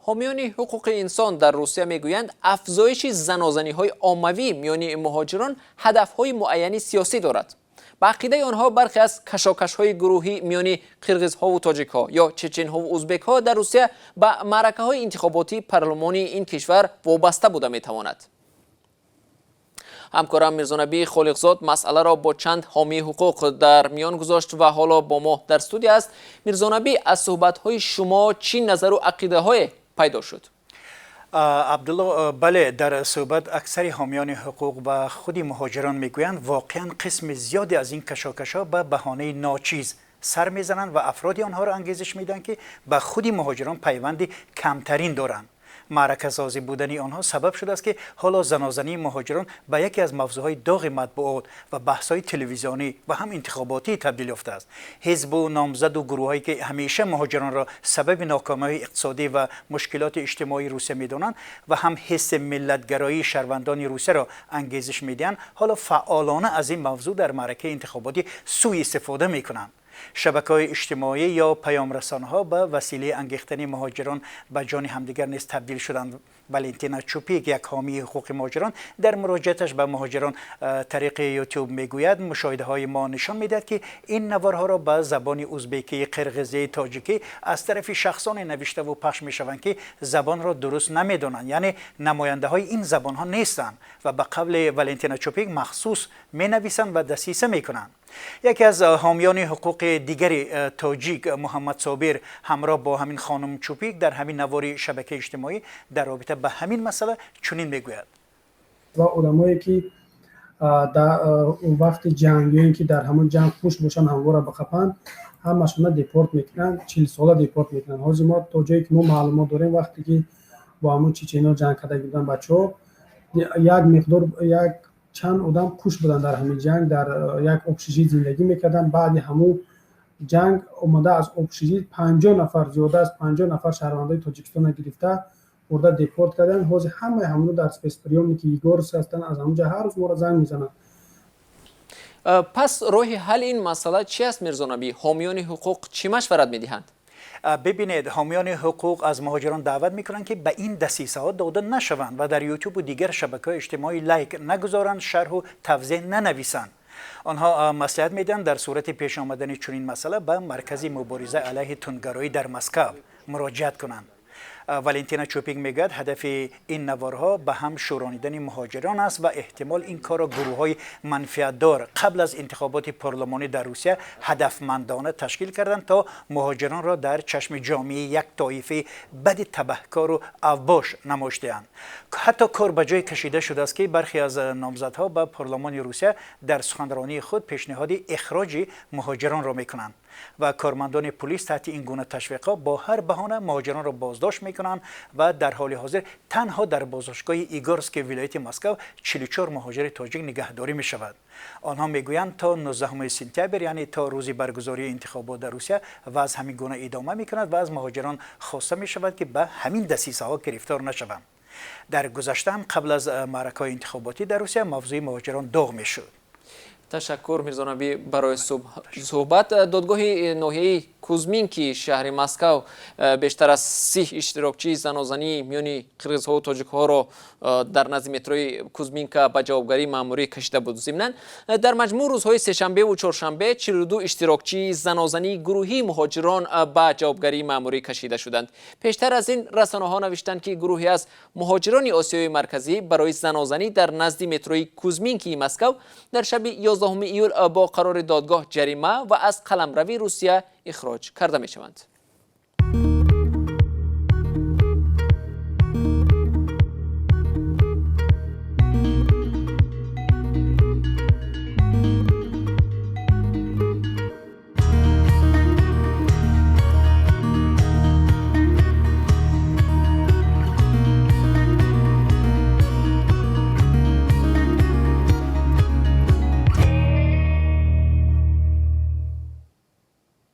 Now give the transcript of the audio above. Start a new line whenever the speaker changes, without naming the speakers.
Ҳомиёни ҳуқуқи инсон дар Русия мегӯянд, афзоиши занозаниҳои оммавӣ миёни муҳоҷирон ҳадафҳои муайяни сиёсӣ дорад. Ба ақидаи онҳо, бархе аз кашокашҳои гурӯҳӣ миёни қирғизҳову тоҷикҳо ё чеченҳову узбекҳо дар Русия ба маъракаҳои интихоботии парлумонии ин кишвар вобаста буда метавонад. Ҳамкорам Мирзонабӣ Холиқзод масъаларо бо чанд ҳомии ҳуқуқ дар миён гузошт ва ҳоло бо мо дар студия аст. Мирзонабӣ, аз суҳбатҳои шумо чӣ назару ақидаҳое пайдо шуд?
Абдулло, бале, дар суҳбат аксари ҳомиёни ҳуқуқ ва худи муҳоҷирон мегӯянд, воқеан қисми зиёде аз ин кашокашҳо ба баҳонаи ночиз сар мезананд ва афроди онҳоро ангезиш медиҳанд, ки ба худи муҳоҷирон пайванди камтарин доранд. Маъракасозӣ будани онҳо сабаб шудааст, ки ҳоло занозании муҳоҷирон ба яке аз мавзӯъҳои доғи матбуот ва баҳсҳои телевизионӣ ва ҳам интихоботӣ табдил ёфтааст. Ҳизбу номзаду гурӯҳҳое, ки ҳамеша муҳоҷиронро сабаби нокомиҳои иқтисодӣ ва мушкилоти иҷтимоии Русия медонанд ва ҳам ҳисси миллатгароии шаҳрвандони Русияро ангезиш медиҳанд, ҳоло фаъолона аз ин мавзӯъ дар маъракаи интихоботӣ сӯистифода мекунанд. Шабакаҳои иҷтимоӣ ё паёмрасонҳо ба василаи ангехтани муҳоҷирон ба ҷони ҳамдигар низ табдил шуданд. Валентина Чупик, як ҳомии ҳуқуқи муҳоҷирон, дар муроҷиаташ ба муҳоҷирон тариқи Ютуб мегӯяд: «Мушоҳидаҳои мо нишон медиҳад, ки ин наворҳоро ба забони узбекӣ, қирғизӣ, тоҷикӣ аз тарафи шахсоне навиштаву пахш мешаванд, ки забонро дуруст намедонанд, яъне намояндаҳои ин забонҳо нестанд ва ба қавли Валентина Чупик махсус менависанд ва дасиса мекунанд». Яке аз ҳомиёни ҳуқуқи дигари тоҷик, Муҳаммад Собир, ҳамроҳ бо ҳамин хонум Чупик дар ҳамин навори шабакаи иҷтимоӣ дар робита ба ҳамин масъала чунин мегӯяд:
Ва одамое, ки дар вақти ҷанг ё ин ки дар ҳамон ҷанг хуш бошанд, ҳамвора бақапанд, ҳамашона депорт мекунанд, 40 сола депорт мекунанд. Ҳозир мо то ҷое ки мо маълумот дорем, вақте ки бо ҳамон чечено ҷанг карда буданд бачаҳо, як миқдор, як чанд одам куш буданд дар ҳамин ҷанг, дар як общежит зиндагӣ мекарданд. Баъди ҳамун ҷанг омада аз общежит 50 нафар, зиёда аз 50 нафар шаҳрвандои Тоҷикистонро гирифта бурда депорт карданд. Ҳозир ҳамаи ҳамоно дар спецприёмники Игорск ҳастанд. Аз ҳамонҷа ҳар рӯз моро занг мезананд.
Пас роҳи ҳалли ин масъала чи аст, Мирзонабӣ? Ҳомиёни ҳуқуқ чӣ машварат медиҳанд?
Бибинед, ҳомиёни ҳуқуқ аз муҳоҷирон даъват мекунанд, ки ба ин дасисаҳо дода нашаванд ва дар Ютубу дигар шабакаҳои иҷтимоӣ лайк нагузоранд, шарҳу тавзеҳ нанависанд. Онҳо маслиҳат медиҳанд, дар сурати пеш омадани чунин масъала ба Маркази мубориза алайҳи тундгароӣ дар Москав муроҷиат кунанд. Валентина Чупик мегӯяд, ҳадафи ин наворҳо ба ҳам шӯронидани муҳоҷирон аст ва эҳтимол ин корро гурӯҳҳои манфиатдор қабл аз интихоботи парлумонӣ дар Русия ҳадафмандона ташкил карданд, то муҳоҷиронро дар чашми ҷомеа як тоифаи бади табаҳкору авбош намоиш диҳанд. Ҳатто кор ба ҷое кашида шудааст, ки бархе аз номзадҳо ба парлумони Русия дар суханронии худ пешниҳоди ихроҷи муҳоҷиронро мекунанд ва кормандони полис таҳти ин гуна ташвиқҳо бо ҳар баҳона муҳоҷиронро боздошт мекунанд ва дар ҳоли ҳозир танҳо дар боздоштгоҳи Игорски вилояти Москав 44 муҳоҷири тоҷик нигаҳдорӣ мешавад. Онҳо мегӯянд, то 19 сентябр, яъне то рӯзи баргузории интихобот дар Русия, вазъ ҳамин гуна идома мекунад ва аз муҳоҷирон хоста мешавад, ки ба ҳамин дасисаҳо гирифтор нашаванд. Дар гузашта ҳам қабл аз маъракаҳои интихоботӣ дар Русия мавзӯи муҳоҷирон доғ мешуд.
Ташаккур, Мирзонабӣ, барои суҳбат. Додгоҳи ноҳияи Кузминки шаҳри Москав бештар аз 30 иштирокчии занозанӣ миёни қирғизҳову тоҷикҳоро дар назди метрои Кузминка ба ҷавобгарии маъмурӣ кашида буд. Зимнан, дар маҷмӯъ рӯзҳои сешанбеву чоршанбе 42 иштирокчии занозании гурӯҳии муҳоҷирон ба ҷавобгарии маъмурӣ кашида шуданд. Пештар аз ин расонаҳо навиштанд, ки гурӯҳе аз муҳоҷирони Осиёи Марказӣ барои занозанӣ дар назди метрои Кузминкии Москав дар шаби 11 июл бо қарори додгоҳ ҷарима ва аз қаламрави Русия ихроҷ карда мешаванд.